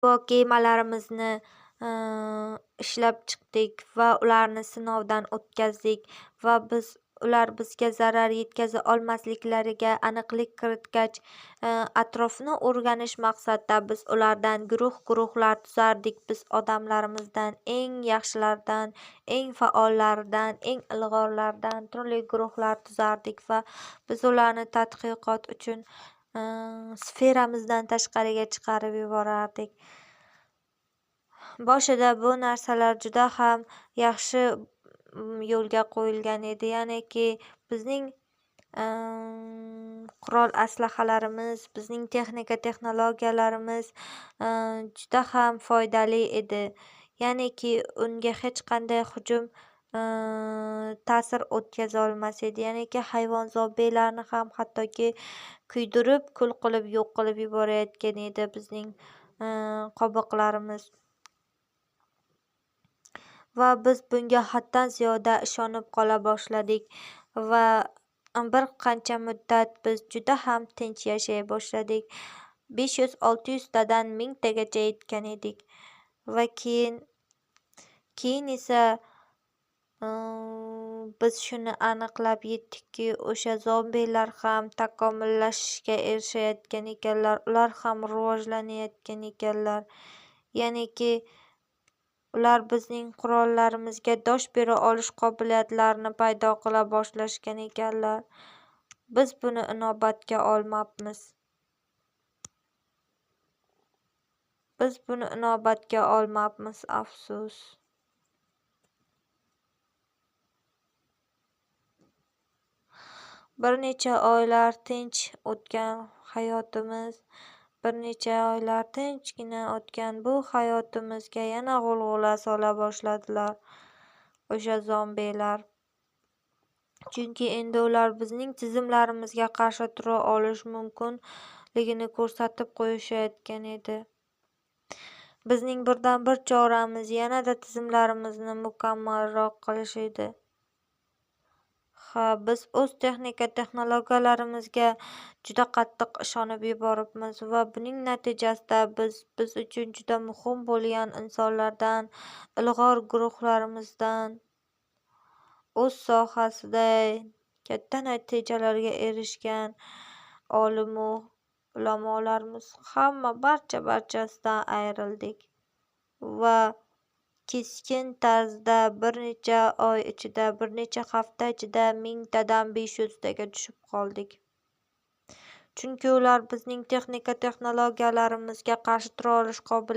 Kemalarimizni ishlab chiqdik va ularni sinovdan o'tkazdik va biz ular bizga zarar yetkaza olmasliklariga aniqlik kiritgach, atrofni o'rganish maqsadida biz ulardan guruh-guruhlar tuzardik. Biz odamlarimizdan eng yaxshilaridan, eng faollaridan, eng ilg'orlaridan turli guruhlar tuzardik va biz ularni tadqiqot uchun sferamizdan tashqariga chiqarib yuborardik. Boshida bu narsalar juda ham yaxshi yo'lga qo'yilgan edi. Ya'niki bizning qurol aslahalarimiz, bizning texnika texnologiyalarimiz juda ham foydali edi. Ya'niki unga hech qanday hujum ta'sir o'tkazolmas edi. Ya'niki hayvon zombilarni ham hattoki kuydirib, kul qilib, yo'q qilib yuborayotgan edi bizning qobiqlarimiz. Va biz bunga haddan ziyoda ishonib qola boshladik va bir qancha muddat biz juda ham tinch yashay boshladik. 500-600 tadan 1000 tagacha yetgan edik. Va keyin esa biz shuni aniqlab yetdikki, o'sha zombilar ham takomillashishga erishayotgan ekanlar, ular ham rivojlanayotgan ekanlar. Ya'niki ular bizning qurollarimizga dosh bera olish qobiliyatlarini paydo qila boshlashgan ekanlar. Biz buni inobatga olmabmiz. Biz buni inobatga olmabmiz, afsus. Bir necha oylar tinch o'tgan hayotimiz, bir necha oylar tinchgina o'tgan bu hayotimizga yana g'ulg'ula sola boshladilar o'sha zombilar. Chunki endi ular bizning tizimlarimizga qarshi tura olish mumkinligini ko'rsatib qo'yishayotgan edi. Bizning birdan-bir choramiz yanada tizimlarimizni mukammalroq qilish edi. Ha, biz o'z texnika texnologiyalarimizga juda qattiq ishonib yuboribmiz va buning natijasida biz uchun juda muhim bo'lgan insonlardan, ilg'or guruhlarimizdan o'z sohasida katta natijalarga erishgan olimu ulamolarimiz hamma barcha-barchasidan ayrildik va keskin tarzda bir necha oy ichida, bir necha hafta ichida 1000 tadan 500 taga tushib qoldik. Chunki ular bizning texnika texnologiyalarimizga qarshi tura olish qobiliyatini